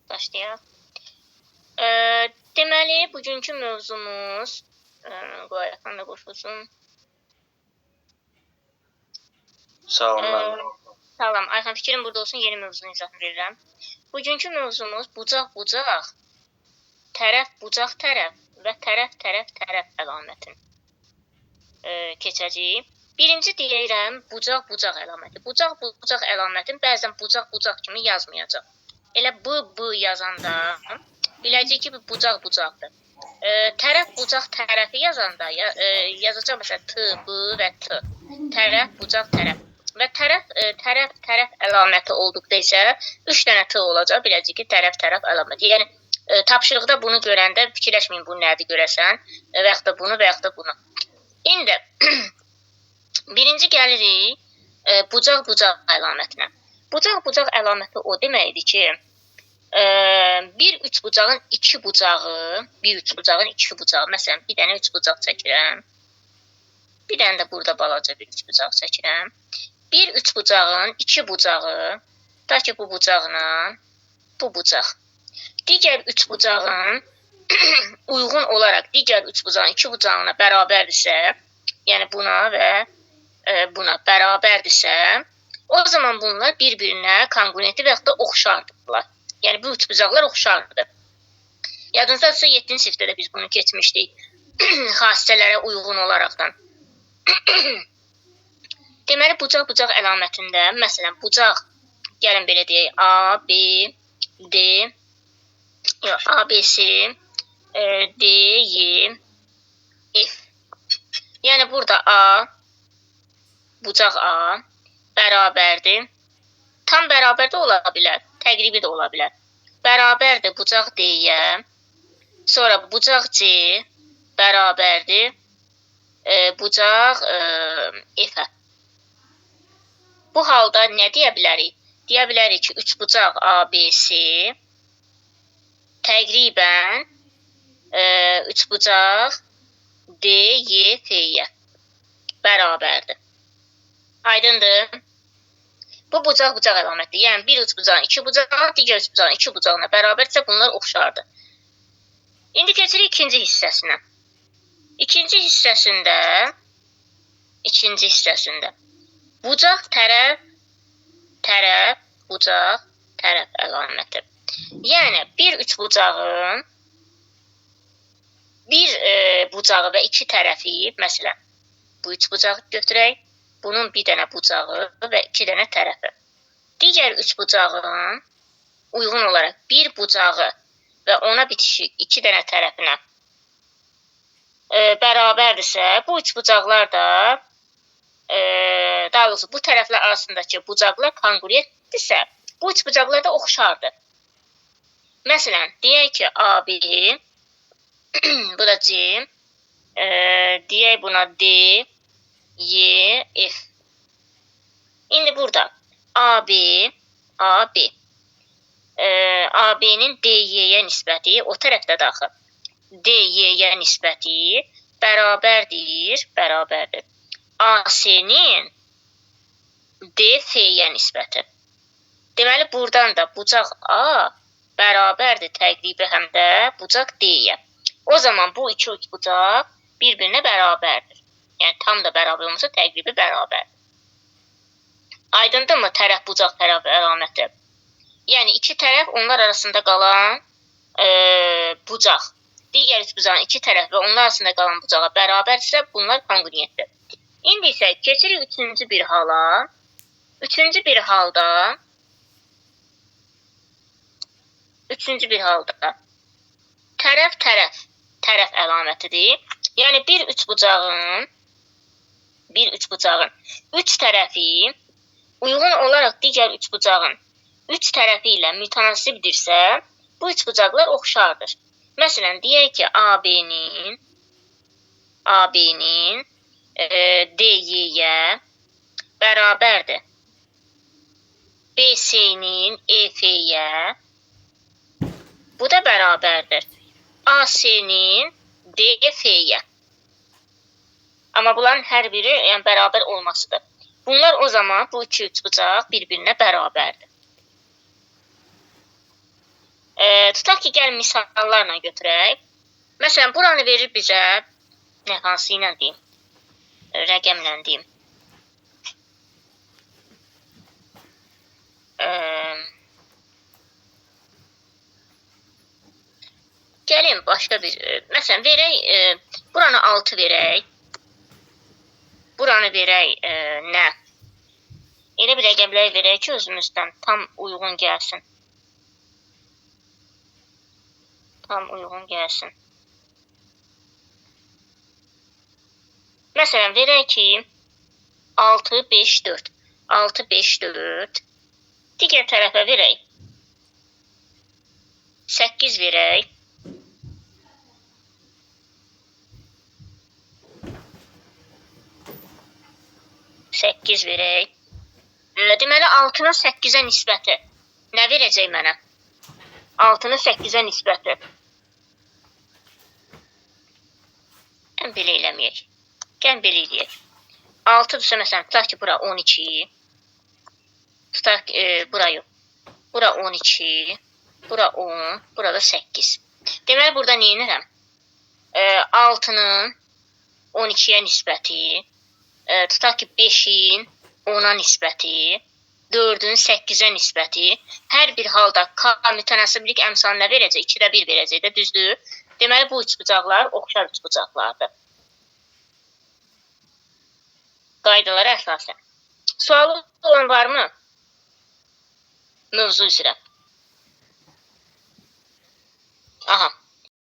Başlayaq. Deməli, bugünkü mövzumuz, qoy Ayxan da qoşulsun. Salam müəllim. Salam. Ayxan, fikrim burada olsun, yeni mövzunu izah verirəm. Bugünkü mövzumuz bucaq-bucaq, tərəf bucaq tərəf və tərəf tərəf tərəf əlamətin keçəcəyik. Birinci deyirəm bucaq-bucaq əlaməti. Bucaq-bucaq əlamətin bəzən bucaq-bucaq kimi yazmayacaq. Elə B yazanda biləcək ki, bu bucaq-bucaqdır. Tərəf bucaq tərəfi yazanda yazacaq məsələn T, B və T. Tərəf bucaq tərəf. Və tərəf tərəf tərəf əlaməti olduqda isə 3 dənə T olacaq. Biləcək ki, tərəf tərəf əlaməti. Yəni tapşırıqda bunu görəndə fikirləşməyin bu nədir görəsən və yaxud da bunu və yaxud da bunu. İndi birinci gəlirik bucaq-bucaq əlamətinə. Bucaq-bucaq əlaməti o deməkdir ki, bir üçbucağın iki bucağı, bir üçbucağın iki bucağı, məsələn, bir dənə üçbucaq çəkirəm. Bir dənə də burada balaca bir üçbucaq çəkirəm. Bir üçbucağın iki bucağı, ta ki bu bucaqla bu bucaq. Digər üçbucağın uyğun olaraq digər üçbucağın iki bucağına bərabərdirsə, yəni buna və buna bərabərdirsə, o zaman bunlar bir-birinə konqruentli və yaxud da oxşardılar. Yəni bu üçbucaqlar oxşardır. Yadınızdadırsa 7-ci sinifdə də biz bunu keçmişdik xassələrə uyğun olaraqdan. Deməli bucaq-bucaq əlamətində, məsələn bucaq, gəlin belə deyək, A, B, D, A, B, C, D, Y, F. Yəni burada A, bucaq A bərabərdir. Tam bərabər də ola bilər, təqribi də ola bilər. Bərabərdir bucaq D-yə. Sonra bucaq C bərabərdir bucaq F-ə. Bu halda nə deyə bilərik? Deyə bilərik ki, üçbucaq ABC təqribən üçbucaq DYF-yə bərabərdir. Aydındır? Bu bucaq-bucaq əlamətdir. Yəni bir üçbucağın iki bucağı, digər üçbucağın iki bucağına bərabərdirsə bunlar oxşardır. İndi keçirik ikinci hissəsinə. İkinci hissəsində bucaq tərəf, tərəf, bucaq, tərəf əlaməti. Yəni bir üçbucağın bir bucağı və iki tərəfi, məsələn, bu üçbucağı götürək, bunun bir dənə bucağı və iki dənə tərəfi. Digər üçbucağın uyğun olaraq bir bucağı və ona bitişik iki dənə tərəfinə bərabərdirsə, bu üçbucaqlar da, daha doğrusu bu tərəflər arasındakı bucaqlar konqruentdirsə, bu üçbucaqlar da oxşardır. Məsələn, deyək ki, AB, bu da C, deyək buna D, Y, F. İndi burada AB, AB, AB-nin DY-yə nisbəti o tərəfdə daxil. DY-yə nisbəti bərabərdir, bərabərdir. AC-nin DF-yə nisbəti. Deməli, buradan da bucaq A bərabərdir təqribi həm də bucaq D-yə. O zaman bu iki bucaq bir-birinə bərabərdir. Yəni, tam da bərabər olmasa təqribi bərabərdir. Aydındırmı tərəf bucaq tərəf əlaməti? Yəni, iki tərəf onlar arasında qalan bucaq. Digər üçbucağın iki tərəf və onlar arasında qalan bucağa bərabərdirsə, bunlar konqruentdir. İndi isə keçirik üçüncü bir hala. Üçüncü bir halda tərəf tərəf tərəf əlamətidir. Yəni bir üçbucağın üç tərəfi uyğun olaraq digər üçbucağın üç tərəfi ilə mütənasibdirsə, bu üçbucaqlar oxşardır. Məsələn, deyək ki, AB-nin DY-yə bərabərdir. BC-nin EF-yə, bu da bərabərdir. AC-nin DF-yə. Amma bunların hər biri yəni, bərabər olmasıdır. Bunlar o zaman bu iki üçbucaq bir-birinə bərabərdir. Tutaq ki, gəl misallarla götürək. Məsələn, buranı verir bizə, nə hansı ilə deyim, rəqəmlə deyim. Gəlin başqa bir, məsələn, verək, buranı 6 verək, buranı verək nə? Elə bir rəqəmlər verək ki, özümüzdən tam uyğun gəlsin. Tam uyğun gəlsin. Məsələn, verək ki, 6, 5, 4. 6, 5, 4. Digər tərəfə verək. 8 verək. 8 verək. Deməli, 6-nın 8-ə nisbəti. Nə verəcək mənə? 6-nın 8-ə nisbəti. Gəlin belə eləməyək. Gəlin belə eləyək. 6-dırsa, məsələn, tutaq ki, bura 12. Tutaq ki, bura yox. Bura 12. Bura 10. Burada 8. Deməli, burada nə edirəm? 6-nın 12-yə nisbəti. Tutaq ki, 5-in 10-a nisbəti, 4-ün 8-ə nisbəti. Hər bir halda K mütənasiblik əmsalı nə verəcək? 2-də 1 verəcək də, düzdür? Deməli, bu üçbucaqlar oxşar üçbucaqlardır. Qaydalara əsasən. Sualı olan varmı? Mövzu üzrə. Aha.